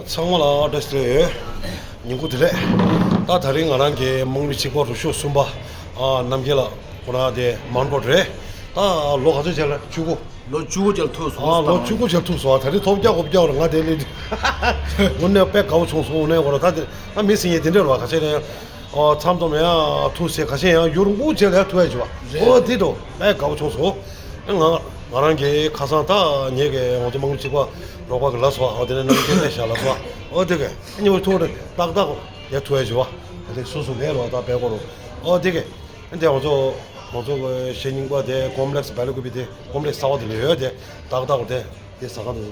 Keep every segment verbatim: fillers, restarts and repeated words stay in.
ཚང་མ་ལ་བཀྲ་ཤིས་བདེ་ལེགས། ཉིན་གུང་བདེ་ལེགས། ད་དེ་རིང་ང་རང་གི་དམངས་མི་གཅིག་པ་རུ་ཤོག་གསུམ་པ། ཨ། རྣམ་རྒྱལ་ལགས་ཁོ་རང་དེ་མོན་གྷོ་རེད། ད་ལོ་ག་ཚོད་བྱས་ལ། བཅུ་དགུ། ལོ་བཅུ་དགུ་བྱས་ལ་ཐུག་སོང་། ཨ། ལོ་བཅུ་དགུ་བྱས་ལ་ཐུག་སོང་། ད་རེས་ཐོབ་རྒྱག་གོ་རྒྱག་ར་ང་དེ་ལས་དངོས་གནས་དཔེ་དགའ་བོ་བྱུང་སོང་། དངོས་གནས་ཁོ་ར་ད་དེ་ད་མི་སེང་ཡས་དེ་འདྲ་ར་བ་ག་ཚད་རེད། ཨོ། མཚམས་མཚམས་ཡང་ཐུག་ཟེར། ཁ་ཤས་ཡང་ཡུན་རིང་པོ་བྱས་ལ་ཐུག་ཡ་བྱུང་བ། རེད། ཨོ་དེ་འདྲ་དཔེ་དགའ་བོ་བྱུང་སོང་། ང་ང་རང་གི་ཁ་སང་ད་ངེད་ཀྱི་ང་ཚོ་དམངས་གཅིག་པ་རོགས་པ་གི་ལ་སོ། ཨོ་དེ་ནས་རྣམ་རྒྱལ་དཔེ་ཤ་ལ་སོ། ཨོ་དེ་གི་ཉི་མ་ཐུག་རེད། ཏག་ཏག་ཡ་ཐུག་ཡ་བྱུང་བ། ཨོ་དེ་སུ་སུ་མེད་རོགས་ད་དཔེ་གོ་རོགས། ཨོ་དེ་གི་འདི་ང་ཚོ་ང་ཚོ་གི་གཞིས་རྙིང་པ་དེ་ཀོམ་པ་ལེགས་སི་སྦེལ་ཀོབ་དེ་ཀོམ་པ་ལེགས་སི་གསར་པ་དེ་ལས་ཡོད་དེ། ཏག་ཏག་དེ་དེ་ཟ་ཁང་དེ།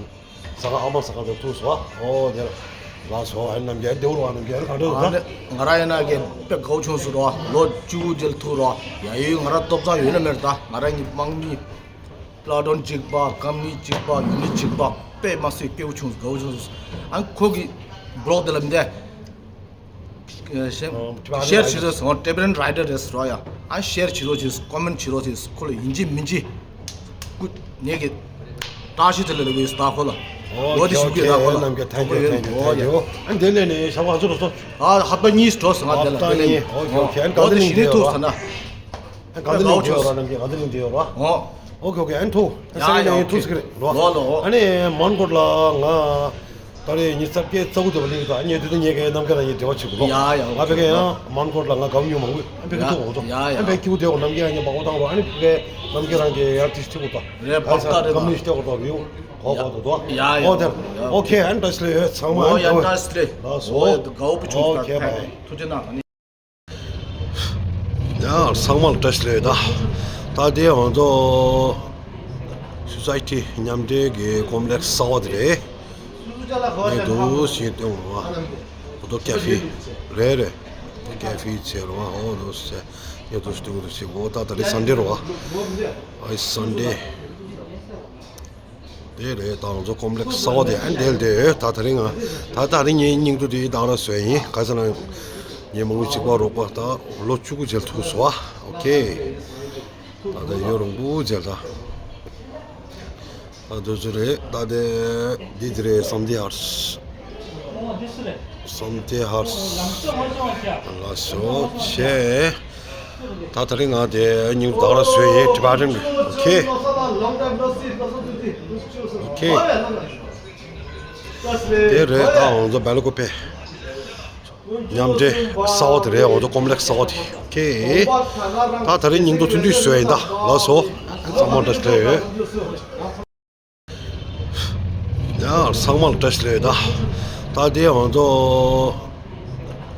ཟ་ཁང་ཨ་མ་ཟ་ཁང་དུ་ཐུག་སོང་། ཨོ་དེ་ལ་སོ། ཨ་རྣམ་རྒྱལ་བདེ་བོ་ར་བ། རྣམ་རྒྱལ་ག་འདྲ་ཨ་འདུག་ནི་ང་རང་ཡིན་ན་གི་དཔེ་དགའ་བོ་བྱུང་སོང་ར་བ། ལོ་བཅུ་དགུ་དེ་ལ་ཐུག་ར་བ། ཡ་ཡོད་ང་རང་སྟོབས་ཚང་ཡོད་ན་མེད་ར། ད་ང་རང་གཉིས་དམངས་མི་པ་ལ་ཊུན་གཅིག་པ། ཀམ་ནི་གཅིག་པ། ཡུ་ནི་གཅིག་པ། དཔེ་མ་སྲིད་སྐྱིད་པོ་བྱུང་། དགའ་བོ་བྱུང་། ཨ་ཁོ་གི་བི་ལོག་དེ་ལ་མི་འདས། ཤེར་བྱེད་རོགས་ཟེར། ཊི་བེ་ཊན་རའི་ཊར་རེད་ཟེར་རོ་ཡ། ཨ་ཤེར་བྱེད་རོགས་བྱེད། ཀོ་མེན་ཊི་བྱེད་རོགས་བྱེད། ཁོ་ལ་ཡིན་གཅིག་མིན་གཅིག་སྐུ་ངེད་ཀྱི་བཀྲ་ཤིས་བདེ་ལེགས་ལབ་ཡོད་ད་ཁོ་ལ། འོ་དེ་ཞུ་གི་ད་ཁོ་ལ། ཨོ་ཁེ་ཨོ་ཁེ། ཨ་རྣམ་རྒྱལ་ཐེང་ཀ་ཡུ་ཐེང་ཀ་ཡུ། ཨ་འདི་ལས་ནས་ཞག་པ་ག་ཚོད་རོགས་སོང་། ཨ་ཧབ་ཏ་གཉིས་འགྲོ་སོང་། ཨ་འདི་ལ་ཧབ་ཏ་འདི་ལས་གཉིས། ཨོ་ཁེ་ཨོ་ཁེ། ཨ་ག་འདི་ལས་འདི་ཡོད་ར། ཨ་ག་འདི་ལས་འདི་ཡོད་ར། རྣམ་རྒྱལ་ག་འདི་ལས་འདི་ཡོད་ར། ཨོ། ཨོ་ཁེ་ཨོ་ཁེ། ཨན་ཐུ་ཡ་ཡ། ཨོ་ཁེ་ཨོ་ཁེ། ལོ་ལོ། ཨ་ནི་མོན་གྷོ་ལ་ང་ད་རེས་ཉི་ཤུ་རྩ་བརྒྱད་རྩ་དགུ་དེ་བ་ལིང་ད་ཉེ་དུས་དུ་ཉེ་གའི་རྣམ་རྒྱལ་རང་གཉིས་འབྲེལ་བ་བྱེད་དགོས་ལོ། ཡ་ཡ། ང་ཕ་གི་ཡང་མོན་གྷོ་ལ་ང་དགའ་བོ་ཉོ་མང་པོ་ཨ་ཕ་གི་ཐུག་འོང་ཚོ། ཡ་ཡ། ཨ་ཕ་གི་ཐུག་དེ་འོ་རྣམ་རྒྱལ་ཡང་ཉེ་མང་པོ་བཏང་རོགས། ཨ་ནི་ཕ་གི་རྣམ་རྒྱལ་རང་གི་ཡར་ཏིས་ཐུག་དང་རེད་པ། ད་རེད་པ། ཀམ་ནི་ཤི་ཏེ་གོ་ཏོ་ཡོང་གོ་གོ་དོ་དོ། ཡ་ཡ། ཨོ་དེ། ཨོ་ཁེ། ཨན་ཏ་སི་ལེ་ཡོད་ཚང་མ། ཨོ་ཡ་ཏ་སི་ལེ། ལགས་སོ། ཨོ་དགའ་བོ་བྱུང་། ཨོ་ཁེ། ཐུགས་རྗེ་གནང་། ཡ་ཚང་མ་ལ་བཀྲ་ཤིས་བདེ་ལེགས། ད་ད་དེ་ང་ཚོ་སོ་སའི་ཊི་མཉམ་འབྲེལ་གྱི་ཀོམ་པ་ལེགས་སི་གསར་པ་དེ་རེད། ངས་འདུག་ཞིག་སྟོན་རོགས། ཨོ་དོ་ཀེ་ཧྥེ་རེད་རེད། ཀེ་ཧྥེ་བྱས་རོགས། ཨོ་དོ་ཟེར། ངས་འདུག་ཞིག་འདུག་ཞིག་འོ་ད་ད་རེས་སན་ཌེ་རོགས། ཨ་ཡི་སན་ཌེ། དེ་རེད། ད་ང་ཚོ་ཀོམ་པ་ལེགས་སི་གསར་པ་དེ། ཨ་འདེལ་དེ་ད་ད་རིང་ང་ད་ད་རིང་ངའི་སྙིང་སྡུག་དེ་ད་ར་བཟོས་ཡིན། ག་ཟེར་ན་ངའི་མང་པོ་གཅིག་པ་རོགས་པ་ད་ལོ་བཅུ་དགུ་རྗེས་ཐུག་སོང་བ། ཨོ་ཁེ། ད་ད་ཡོད་རོང་པོ་རྗེས་ད། ད་དུ་ཚོད་རེད། ད་དེ་འདི་དེ་རེད། སམ་དེ་ཧར་སི། སམ་དེ་ཧར་སི། ལགས་སོ་ཆེ། ད་ད་རིང་ང་དེ་སྙིང་སྡུག་ད་ག་རང་བཟོས་ཡིན། ཊི་བེ་ཊན་གི། ཨོ་ཁེ། ཨོ་ཁེ། དེ་རེད། ད་ང་ཚོ་སྦེལ་ཀོབ་པའི་མཉམ་འབྲེལ་གསར་པ་དེ་རེད། ང་ཚོ་ཀོམ་པ་ལེགས་སི་གསར་པ་དེ། ཨོ་ཁེ། ད་ད་རིང་སྙིང་སྡུག་ཐུང་ཐུང་བཟོས་ཡིན་ད། ལགས་སོ། ཚང་མ་བཀྲ་ཤིས་བདེ་ལེགས། ཡ་ཚང་མ་ལ་བཀྲ་ཤིས་བདེ་ལེགས། ད་ད་དེ་ང་ཚོ་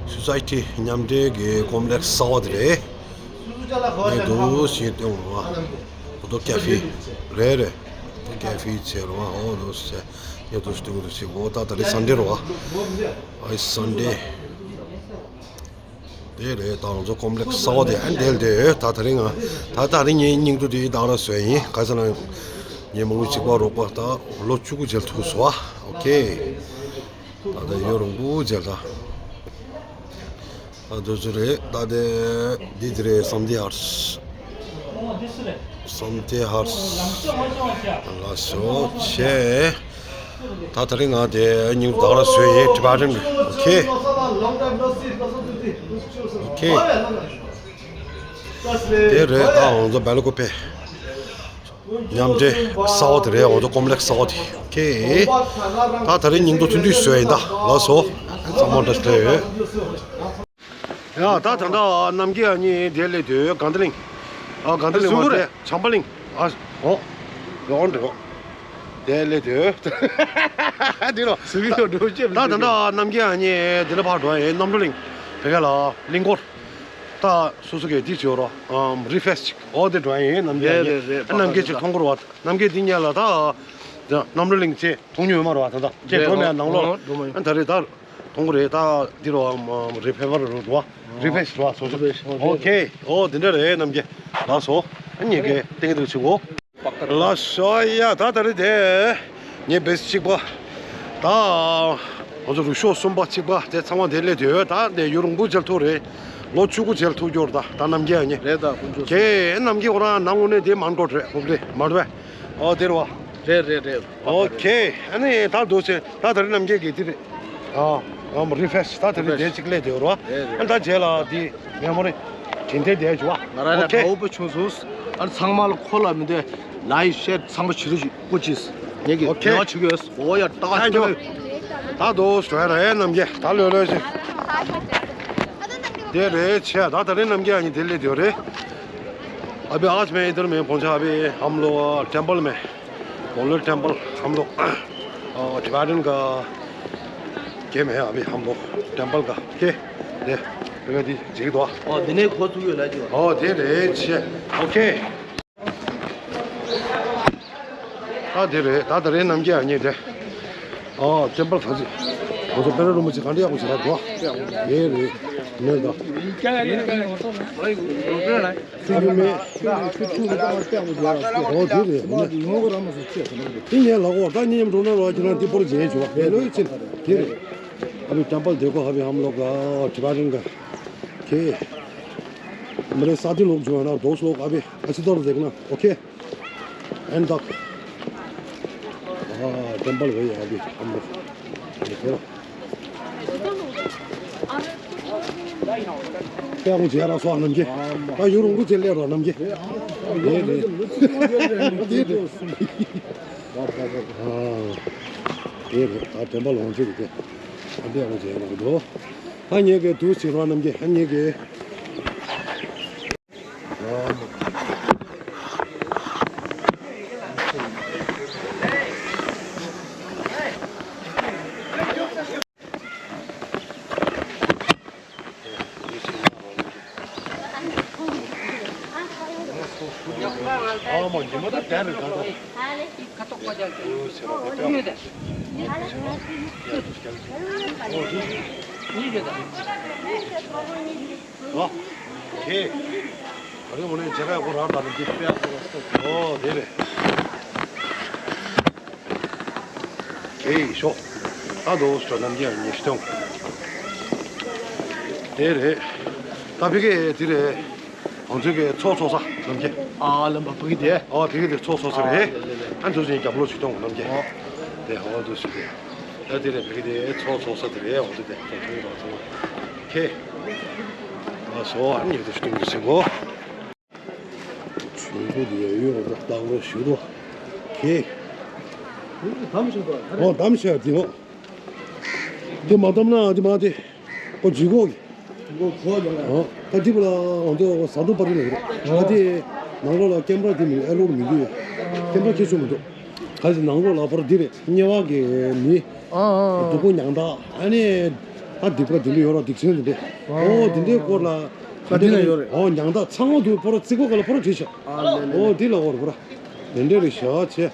སོ་སའི་ཊི་མཉམ་འབྲེལ་གྱི་ཀོམ་པ་ལེགས་སི་གསར་པ་དེ་རེད། ངས་འདུག་ཞིག་སྟོན་རོགས། ཨོ་དོ་ཀེ་ཧྥེ་རེད་རེད། ཀེ་ཧྥེ་བྱས་རོགས། ཨོ་དོ་ཟེར། ངས་འདུག་ཞིག་འདུག་ཞིག་འོ་ད་ད་རེས་སན་ཌེ་རོགས། ཨ་ཡི་སན་ཌེ། དེ་རེད། ད་ང་ཚོ་ཀོམ་པ་ལེགས་སི་གསར་པ་དེ། ཨ་འདེལ་དེ་ད་ད་རིང་ང་ད་ད་རིང་ངའི་སྙིང་སྡུག་དེ་ད་ག་རང་བཟོས་ཡིན། ག་ཟེར་ན་ངའི་མང་པོ་གཅིག་པ་རོགས་པ་ད་ལོ་བཅུ་དགུ་རྗེས་ཐུག་སོང་བ། ཨོ་ཁེ། ད་ད་ཡོད་རོང་པོ་རྗེས་ད། ད་དུ་ཚོད་རེད། ད་དེ་འདི་དེ་རེད། སམ་དེ་ཧར་སི། སམ་དེ་ཧར་སི། ལགས་སོ་ཆེ། ད་ད་རིང་ང་དེ་སྙིང་སྡུག་ད་ག་རང་བཟོས་ཡིན། ཊི་བེ་ཊན་གི། ཨོ་ཁེ། ཨོ་ཁེ། དེ་རེད། ད་ང་ཚོ་སྦེལ་ཀོབ་པའི་མཉམ་འབྲེལ་གསར་པ་དེ་རེད། ང་ཚོ་ཀོམ་པ་ལེགས་སི་གསར་པ་དེ། ཨོ་ཁེ། ད་ད་རིང་སྙིང་སྡུག་ཐུང་ཐུང་བཟོས་ཡིན་ད། ལགས་སོ། ཚང་མ་བཀྲ་ཤིས་བདེ་ལེགས། ཡ་ད་ད་ལྟ་རྣམ་རྒྱལ་ཨ་ནི་དེ་ལས་དེ་དགའ་ལྡན་གླིང་། ཨ་དགའ་ལྡན་གླིང་མ་རེད། བྱམས་པ་གླིང་། ཨ་འོ་ཡོང་འགྲོ། དེ་ལས་དེ་འདི་རོ། ད་ད་ལྟ་རྣམ་རྒྱལ་ཨ་ནི་དེ་ལ་ཕར་འགྲོ་ཡིན། རྣམ་གྲོལ་གླིང་། བེ་ག་ལ་གླིང་སྐོར། ད་སོ་སོ་གས་འདི་བྱོས་རོགས། ཨམ་རི་ཕེ་སི་ཅིག་འོ་དེ་འགྲོ་ཡིན། རྣམ་རྒྱལ་རེད་རེད་རེད། རྣམ་རྒྱལ་ཅིག་མཐོང་གི་རེད་བ། རྣམ་རྒྱལ་འདི་ཉལ་ལ་ད་རྣམ་གྲོལ་གླིང་ཅེས་མཐོང་མྱོང་ཡོད་མ་རེད་བ། ད་ད་ཅེས་འགྲོ་མེད་ནང་ལོགས་ལ། ཨ་ད་རེད་ད་མཐོང་གི་རེད། ད་འདི་རོ། ཨམ་རི་ཕེ་བར་རོ་རོ། རི་ཕེ་སི་རོ་སོ་སོ། ཨོ་ཁེ། ཨོ་དེ་འདྲ་རེད། རྣམ་རྒྱལ་ལགས་སོ། ཨ་ཉེ་གེ་ཏེང་ཏེང་ཆུ་གོ། ལགས་སོ་ཡ། ད་ད་རེད་དེ་ངའི་བེ་སི་གཅིག་པ། ད་ང་ཚོ་རུ་ཤོག་གསུམ་པ་གཅིག་པ་དེ་ཚང་མ་དེ་སླེབས་དུས། ད་དེ་ཡུན་རིང་པོ་བྱས་ཐུག་རེད། ལོ་བཅུ་དགུ་བྱས་ཐུག་རྒྱུར། ད་ད་རྣམ་རྒྱལ་ཨ་ཉེ་རེད། ད་དཀོན་མཆོག་གསུམ། ཁྱེད་རྣམ་རྒྱལ་ཁོ་རང་ནང་ངོ་ནས་དེ་མར་འགོ་རེད། ཧོབ་རེད་མར་བས། ཨོ་དེ་རེད་བ། རེད་རེད་རེད། ཨོ་ཁེ། ཨ་ནི་ད་འདུག་ཟེར། ད་ད་རེད་རྣམ་རྒྱལ་གི་དེ་རེད། ཨ། ཨམ། རི་ཕེ་ཤི། ད་དེ་རིང་དེ་གཅིག་སླེབས་བསྡད་ཡོད་རེད་བ། ཨ། ད་རྗེས་ལ་དེ་མེ་མོ་རི་དྲན་རྟེན་དེ་བྱུང་བ། ང་རང་ལ་ཨོ་ཁེ། དགའ་པོ་བྱུང་སོང་། ཨ། ཚང་མ་ལ་ཁོ་ལ་མི་འདོད་ལའིག་ཤེར་ཚང་མ་བྱེད་རོགས་ཞུ། སྐུ་མཁྱེན། ངེད་ཀྱི་ཨོ་ཁེ། རེ་བ་བྱེད་ཀྱི་ཡོད། འོ་ཡ། ད་ད་ད་དོ་སོ་ཡ་ར་ཨེ་རྣམ་རྒྱལ་ད་ལོས་ལོས་ཤིག་དེ་རེད་ཆེ། ད་ད་རེས་རྣམ་རྒྱལ་ཨ་ནི་དེ་སླེབས་བསྡད་ཡོད་རེད། अभी आज मैं इधर में पहुंचा। अभी हम लोग टेम्पल में, बोलर टेम्पल, हम लोग टिबेटन का गेम है अभी हम लोग टेम्पल का। ओके, दे, मेरे दी जी दो। ཨོ། འདི་ནས་ཁོ་ཚུགས་ཡོད་ལ་ཅི། ཨོ། དེ་རེད་ཆེ། ཨོ་ཁེ། ད་དེ་རེད། ད་ད་རེས་རྣམ་རྒྱལ་ཨ་ནི་དེ། ཨོ། ཊེམ་པལ་ག་ཚོད། ང་ཚོ་སྤེ་ར་རིན་པོ་ཆེ་ག་འདྲ་ཡག་པོ་བྱེད་ད་འགྲོ། དེ་རེད། ནས་ད། ཚིག་རྒྱུ་མེད། ཨོ། དེ་རེད། དེ་ངས་ལབ་གོ། ད་ཉིན་མོ་འགྲོ་ན་རོགས་ཁྱེད་རང་དེ་པོར་མཇལ་བྱུང་བ་བལ་ལོའི་ཕྱིན་དེ་རེད། अभी टेम्पल देखो, अभी हम लोग टिबेटन का के मेरे साथी लोग जो है ना, दोस्त लोग अभी अच्छी तरह देखना। ओके। एंड तक। हाँ, टेम्पल गए अभी हम लोग। देखो। क्या कुछ यार सो आनंद के। हाँ, यूं रुंगु चले रहो नम के। ये दे। ये दे। हाँ। ये दे। आ, टेम्पल होने से। अभी हम जाएंगे दो। ཨ་ཉེ་གེ་དུ་ཕྱི་རོ་རྣམ་རྒྱལ། ཨ་ཉེ་གེ། ཨོ། ཁེ། ཨ་རེ་མོ་ནས་མཇལ་ཁ་ཡག་པོ་རག་ད་ནི་འདི། ཨོ་དེ་རེད། ཁེ་ཡི་ཤོག་ད་དོ་སོ་རྣམ་རྒྱལ་ཉི་ཤུ་སྟོང་། དེ་རེད། ད་ཕི་ཀེ་དེ་རེད། ང་ཚོའི་གི་ཚོགས་ཚོགས་ས་རྣམ་རྒྱལ། ཨ་ལམ་པ་ཕི་ཀེ་དེ། ཨོ་ཕི་ཀེ་དེ་ཚོགས་ཚོགས་ས་རེད། ཨ་འདུ་ཟིན་རྒྱབ་ལོགས་ཅིག་གཏོང་རྣམ་རྒྱལ། ཨོ། དེ་ཨོ་འདུ་ཟིན་དེ། ད་དེ་རེད། ཕ་གི་དེ་ཚོགས་ཚོགས་ས་དེ་རེད། འོ་དེ་དེ་ཚོགས་ཚོགས་རོགས་ཚོགས། ཁེ། ཨ་སོ་ཨ་ནི་དེ་སྟོན་གྱི་ཟེར་གོ། ཆུང་ཀུ་དེ་ཡོད་རོགས་ད་རོགས་ཞུ་རོགས། ཁེ། ཨོ་དམ་ཤ་དེ་ནོ། དེ་མ་དམ་ན་དེ་མ་དེ། ཨོ་ཇི་གོ་གི། ཨོ་ད་དེ་པོ་ལ་འོ་དེ་ཟ་འདུག་པ་རེད་ལ་རེད། ད་དེ་ནང་ལོགས་ལ་ཀེམ་ར་དེ་མི་ཨེ་ལོར་མི་འདུག་ཡ། ཀེམ་ར་ཁྱེར་ཆོག་མི་འདུག་ག་ཚོད་ནང་ལོགས་ལ་པར་འདི་རེད། དམྱལ་བ་གི་མི། ཨ་ཨ་ཨ། སྡུག་པོ་མྱང་དག་ཨ་ནི། ཨ་སྡིག་པ་འདི་འདྲ་ཡོད་ར་སྡིག་ཆེན་འདི་འདྲ། ཨོ་འདི་འདྲའི་སྐོར་ལ། ཨ་འདི་ན་ཡོད་རེད། ཨོ་མྱང་དག་ཚང་མ་འདུག་པར་རྩིག་པ་ག་ལ་པར་བྲིས་ཤག་ཨ་ལེ་ལེ། ཨོ་འདི་ལ་འོར་པར། འདི་འདྲ་རེད་ཤག་ཆེ།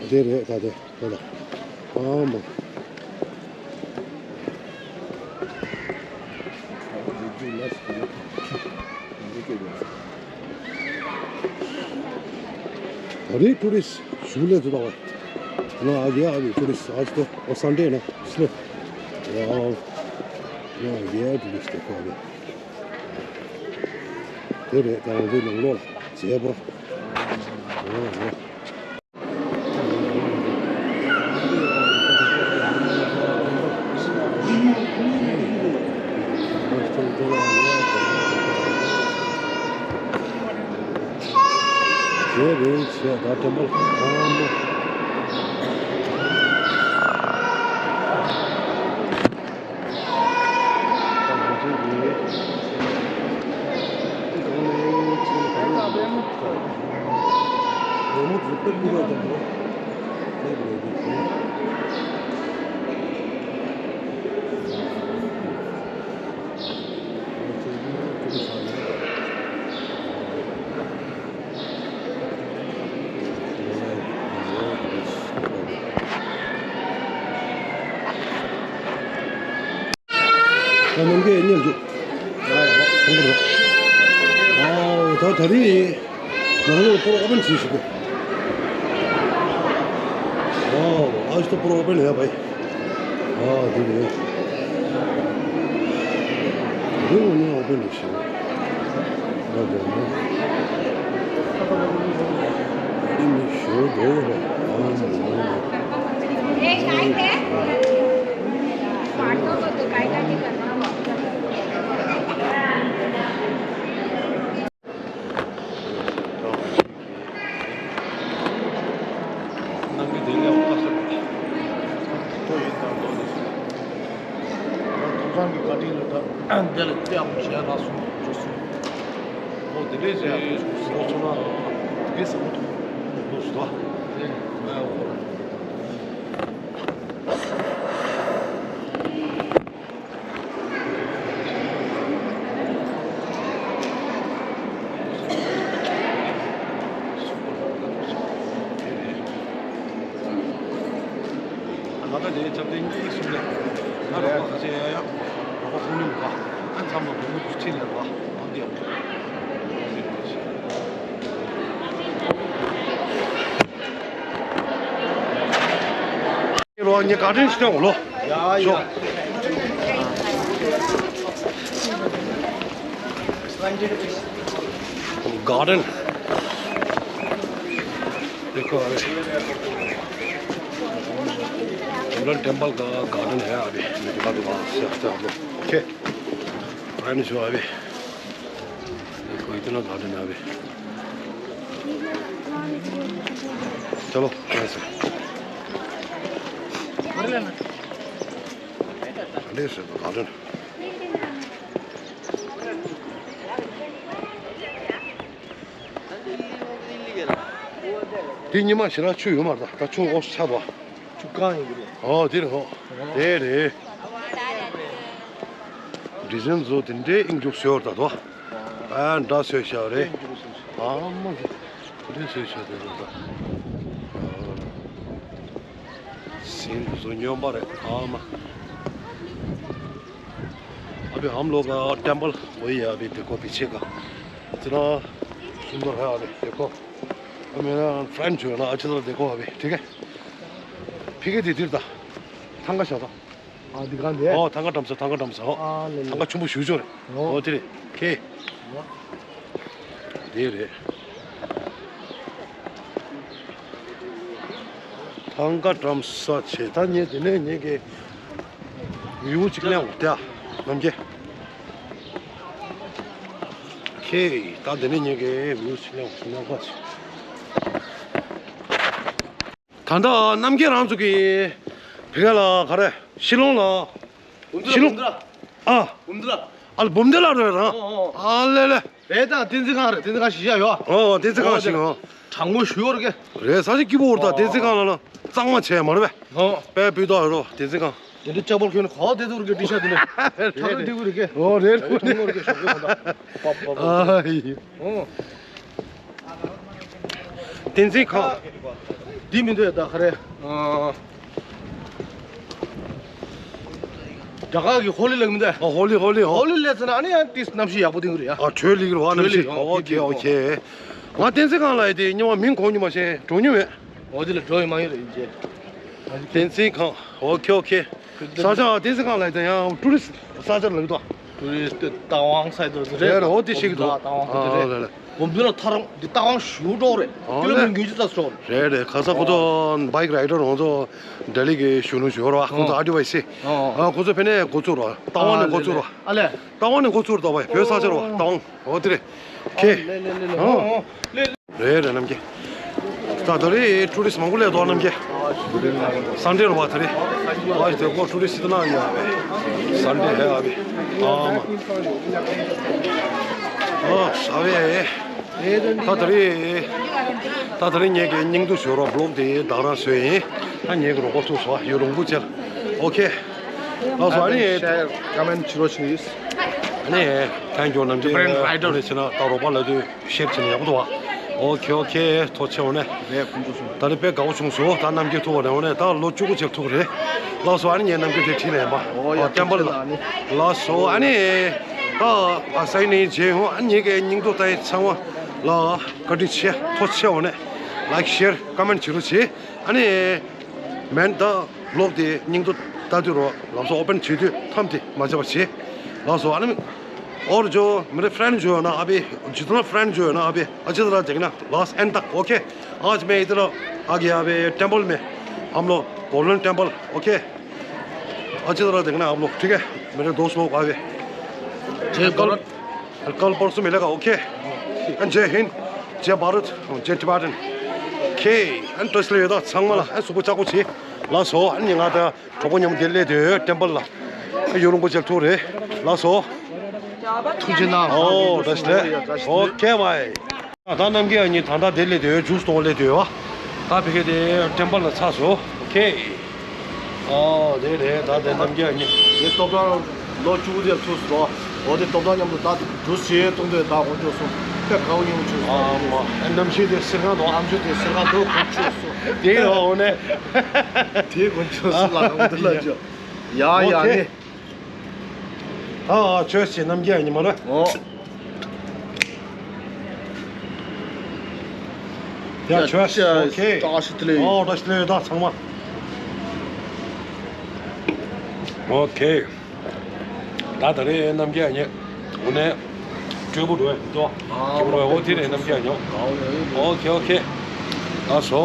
འདི་རེད་ད་དེ། ཨ་མ། अरे टूरिस्ट झूले तो दवा। ना आ गया अभी टूरिस्ट। आज तो और संडे ना इसलिए। वाओ। ना आ गया टूरिस्ट देखो अभी। तेरे ताऊ भी नंगलो। जेब्रा। ཨོ་ཧོ། དེ་རེད་ཆེ་ད་དྲན་པ་ཨ་མ། ད་ནམ་མཁའི་མཉམ་དུ། ཨའོ་ད་ད་རེས་ནང་ལོགས་པོར་ཨོ་པན་བྱེད་ཞིག་གི། ཨའོ་ཨ་ཞིག་ཏུ་པོར་ཨོ་པན་ཡོད་པ་ཡི། ཨ་དེ་རེད། དེ་འོ་ནས་ཨོ་པན་རེད་ཞེས། ཨ་དེ་རེད། དེ་ནི་ཞོ་དོ་རེད། ང་ད་ལྟའི་ཆབ་ཏིང་གི་གསུང་ལས། ང་རོགས་པ་ཁ་ཤས་ཡ་ཡ། རོགས་པ་ཁོང་ནི་མི་ག་ཨ་མཚམས་ལ་བུ་མོ་དུ་ཕྱིན་ལས་པ། ཨ་འདི་ཡང་། རོགས་ངའི་ག་དྲན་ཞིག་ལོ། ཡ་ཡ། गार्डन। देखो अभी। गोल्डन टेम्पल का गार्डन है अभी। मेरे पास वहाँ से आते हैं हम लोग। ओके। फ्रेंड्स जो अभी। देखो इतना गार्डन है अभी। चलो, यहाँ से। गार्डन। དེ་ཉི་མ་ཞེ་དྲག་ཆུ་ཡོད་མ་རེད། ད་ཆུ་ཨོ་ཆགས་པ། ཆུ་གང་ཡིན་གྱི་རེད། ཨོ་དེ་རེད་ཧོ། དེ་རེད། ཌི་ཟན་བཟོ་དེ་འདྲའི་ཨིང་རྒྱུག་བཟོས་བར་ད་དོ། ཨ་འདྲ་བཟོས་བཞག་རེད། ཨ་མ་དེ་འདྲའི་བཟོས་བཞག་དེ་རེད་ད། ཟིན་བཟོ་སྙོམས་པ་རེད་ཨ་མ། अभी हम लोग टेम्पल वही है, अभी देखो पीछे का इतना सुंदर है। अभी देखो, मेरा फ्रेंड जो है ना, अच्छी तरह देखो अभी, ठीक है। फिर के दीदी था, थंगा शादा। हाँ, दिखा दे। ओ, थंगा टमसा, थंगा टमसा हो। हाँ, ले ले। थंगा चुम्बु शुजो रे। ओ। ओ, तेरे के। हाँ। दे रे। थंगा टमसा छे, था ये देने ये के। ཝིའུ་གཅིག་ལེན་འོང་སྟེ་ཨ། ནམ་རྒྱལ། ཁེ། ད་འདི་ནས་ཉེ་གི་ཝིའུ་གཅིག་ལེན་འོང་སྟེ་ནམ་རྒྱལ། ད་ལྟ་རྣམ་རྒྱལ་རང་ཚོ་གི་བི་ག་ལ་ག་རེ་ཤི་ལོང་ལ། ཤི་ལོང་། ཨ། ཨ་ལ་འབུམ་སྡེ་ལ་རེད་རང་། ཨ་ལེ་ལེ། རེད་ད། བསྟན་འཛིན་ཁང་རེད། བསྟན་འཛིན་ཁང་ཞིག་ཡ་ཡོད། ཨོ་བསྟན་འཛིན་ཁང་ཞིག་ཨོ། དྲང་མོ་ཞུ་ཡོད་རེད། རེད་ས་ཞིག་སྐྱིད་པོ་འོར་ད། བསྟན་འཛིན་ཁང་ལ་ལ་གཙང་མ་བྱས་མ་རེད་པས། ཨོ། དཔེ་སྤུས་དག་ཡོད་རོ་བསྟན་འཛིན་ཁང་། དེ་འདྲ་ལྕགས་པོ་ཁྱོན་ནས་གོ་བསྡད་འདུག་རེད་ཀྱི་ཏི་ཤ་དེ་ནས་ཁྲག་ཁྲག་འདི་གུ་རེད་ཀྱི། ཨོ་རེད་རེད། ཁྲག་མོ་རེད་ཀྱི་ཞོགས་ཀྱི་ཧོ་ད། པ་པ་པ། ཨ་ཡི། ཨོ། བསྟན་འཛིན་ཁང་། འདི་མི་འདུག་ད་ག་རེ། ཨ། དྲ་ག་གི་ཧོ་ལི་ལགས་མི་འདུག་ཨ་ཧོ་ལི་ཧོ་ལི་ཧོ། ཧོ་ལི་ལས་ཚ་ན་ཨ་ནི་ཡང་ཏིས་གནམ་གཤིས་ཡག་པོ་ཏིང་རེད་ཡ། ཨ་དྲོད་ལི་གི་རུ་ཨ་གནམ་གཤིས། ཨོ་ཁེ་ཨོ་ཁེ། ང་བསྟན་འཛིན་ཁང་ལ་ཡི་དེ་ཉི་མ་མིང་གོ་ཉི་མ་ཞེས་འགྲོ་ཉི་མེད། འོ་དེ་ལ་འགྲོ་ཡི་མ་ཡིན་རེད་ཡིན་ཅེ། བསྟན་འཛིན་ཁང་། ཨོ་ཁེ་ཨོ་ཁེ། ས་ཆ་བསྟན་འཛིན་ཁང་ལ་ཡི་དེ་ཡང་ཊུ་རི་སི་ས་ཆ་ལ་ཡི་དོ། ཊུ་རི་སི་རྟ་དབང་ས་ཡི་དོ་རེད། རེད་ཨོ་དེ་ཤེས་ཀྱི་འདུག་ཨ་རྟ་དབང་ཁོ་ཚོ་རེད། ཨ་ལ་ལ། འབུམ་སྡེ་ལ་ཐ་རང་འདི་རྟ་དབང་ཞུ་འགྲོ་རེད། ཨ་ཀི་ལོ་མི་ཊར་ཉི་ཤུ་རྩ་སོ་རེད། རེད་རེད། ཁ་ས་ཁོ་ཚོ་བྷའིག་རའི་ཌར་ཁོ་ཚོ་ལྡི་ལི་གི་གཞོན་ནུ་ཞུ་བ་ར་ཁོ་ཚོ་ཨ་ཨ་ཌི་ཝའི་སི། ཨ་ཨ་ཁོ་ཚོ་ཕེ་ནས་འགོ་ཚུགས་ར་རྟ་དབང་ནས་འགོ་ཚུགས་ར། ཨ་ལས། རྟ་དབང་ནས་འགོ་ཚུགས་ར་ད་བའི་བོད་ས་ཆ་ར་བ་རྟ་དབང་། ཨོ་དེ་རེད། ཁེ། ཨོ། རེད་རེད་རྣམ་རྒྱལ། ད་ད་རེད་ཊུ་རི་སི་མང་པོ་སླེབས་འདུག་རྣམ་རྒྱལ། སན་ཌེ་རུ་བ་ད་རེད། ཨ་ཞིག་དེ་ཀོ་ཊུ་རི་སི་ད་ན་ཡོད་རེད། སན་ཌེ་ཧེ་ཨ་བི། ཨ་མ། ཨ་ས་བེ། ད་ད་རེད། ད་ད་རེད་ངེད་ཀྱི་སྙིང་སྡུག་ཞོར་བ་བི་ལོག་དེ་ད་རང་བཟོས་ཡིན། ད་ངེད་ཀྱི་རོགས་པ་ཐུག་སོ་ཡོད་རུང་བུ་ཅལ། ཨོ་ཁེ། ལགས་སོ་ཨ་ནི། ཤེར་ཀོ་མེན་ཊི་བྱེད་རོགས་བྱེད། ཨ་ནི། ཐེང་ཀྱུ་རྣམ་རྒྱལ། ཌི་ཕ་རེན་ཊི་རའི་ཌར། ཨ་ནི་བྱས་ན་ད་རོགས་པ་ལ་དུས་ཤེར་བྱས་ན་ཡག་པོ་འདུག་བ། ཨོ་ཁེ་ཨོ་ཁེ། ཐུགས་རྗེ་ཆེ་ཨ་ནི། རེད་ཁོང་ཚོ་སོང་། ད་ནི་དཔེ་དགའ་པོ་བྱུང་སོང་། ད་རྣམ་རྒྱལ་ཐུག་པ་རེད་ཨ་ནི། ད་ལོ་བཅུ་དགུ་ཅིག་ཐུག་རེད། ལགས་སོ་ཨ་ནི་ངའི་རྣམ་རྒྱལ་དེ་ཁྲིད་ལ་ཡིན་པ། ཨོ་ཡ་ཨོ་ཀེམ་པ་ལ། ལགས་སོ་ཨ་ནི། ད་ཨ་སའི་ནི་རྗེས་ཧོ་ཨ་ནི་ངའི་སྙིང་སྡུག་ད་ཡི་ཚང་མ་ལ་བཀའ་དྲིན་ཆེ། ཐུགས་རྗེ་ཆེ་ཨ་ནི། ལའིཀ་ཤེར་ཀོ་མེན་ཊི་བྱེད་རོགས་བྱེད། ཨ་ནི། མེན་ད་ལོག་དེ་སྙིང་སྡུག་ལྟ་དུས་རོ་ལམ་སང་ཨོ་པན་བྱེད་དུས་ཐམ་དེ་མ་བྱེད་པ་བྱེད། ལགས་སོ་ཨ་ནི། और जो मेरे फ्रेंड जो है ना अभी, जितना फ्रेंड जो है ना अभी अच्छी तरह देखना लास्ट एंड तक, ओके। आज मैं इधर आगे यहाँ पे टेम्पल में हम लोग गोल्डन टेम्पल, ओके। अच्छी तरह देखना आप लोग, ठीक है। मेरे दोस्त लोग आगे। जय कल, कल परसों मिलेगा, ओके। एंड जय हिंद, जय भारत, जय टिबेटन। ओके, एंड ट्रस्ट ले दा संगमला, एंड सुबह चाको छी। लासो, एंड यंगा दा གྲོགས་པོ་མཉམ་དུ་སླེབས་དུས་ཊེམ་པལ་ལ་ཡུན་རིང་པོ་ཅིག་ཐུག་རེད། ལགས་སོ། ཐུགས་རྗེ་གནང་། ཨོ་བཀྲ་ཤིས་བདེ་ལེགས། ཨོ་ཁེ་བྷའི། ད་རྣམ་རྒྱལ་གཉིས་ད་ལྟ་དེ་སླེབས་དུས་ཇུས་གཏོང་སླེབས་དུས་ད་ཕ་གི་དེ་ཊེམ་པལ་ལ་ཚར་སོང་། ཨོ་ཁེ། ཨོ་དེ་རེད། ད་དེ་རྣམ་རྒྱལ་གཉིས་དེ་སྟོབས་དང་ལོ་བཅུ་དེ་ཐུག་སོང་། འོ་དེ་སྟོབས་དང་མཉམ་དུ་ད་ཇུས་བྱེད་གཏོང་དུས་ད་དགོངས་ཆོག་སོང་། དཔེ་དགའ་བོ་ཡོང་ཆོག་སོང་། ཨ་མ་རྣམ་ཤེས་དེ་སེར་ཁ་འདུག་རྣམ་ཤེས་དེ་སེར་ཁ་འདུག་དགོངས་ཆོག་སོང་། དེ་ཡིན་རོགས་འོ་ནས། དེ་དགོངས་ཆོག་སོང་། ལ་དགོངས་དུ་ལ་ཅོ། ཡ་ཡ་ཨོ་ཁེ། ནི། ཨ་ཨ་ཆོས་ཅི་རྣམ་རྒྱལ་ཉི་མ་རེད། ཨོ། ཡ་ཆོས་ཨོ་ཁེ། བཀྲ་ཤིས་བདེ་ལེགས། ཨོ་བཀྲ་ཤིས་བདེ་ལེགས་ད་ཚང་མ། ཨོ་ཁེ། ད་ད་རེས་རྣམ་རྒྱལ་ཉི་མ་ནས་སྤྲོས་པོ་འགྲོ་ཡ་འདུག་སྤྲོས་པོ་འགྲོ་ཡ། ཨོ་དེ་རེད་རྣམ་རྒྱལ་ཉི་མ། ཨོ་ཁེ་ཨོ་ཁེ། ལགས་སོ།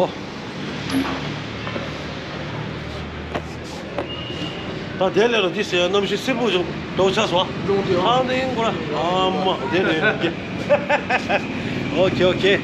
ད་དེ་ལས་ལ་འདི་ཟེར་གནམ་གཤིས་སེར་པོ་ཞིག་འགྲོ་ཆགས་སོང་། རླུང་འདི་ཨང་། ཐང་འདི་ཡིན་གོ་ར། ཨ་མ་དེ་རེད། ཨོ་ཁེ་ཨོ་ཁེ།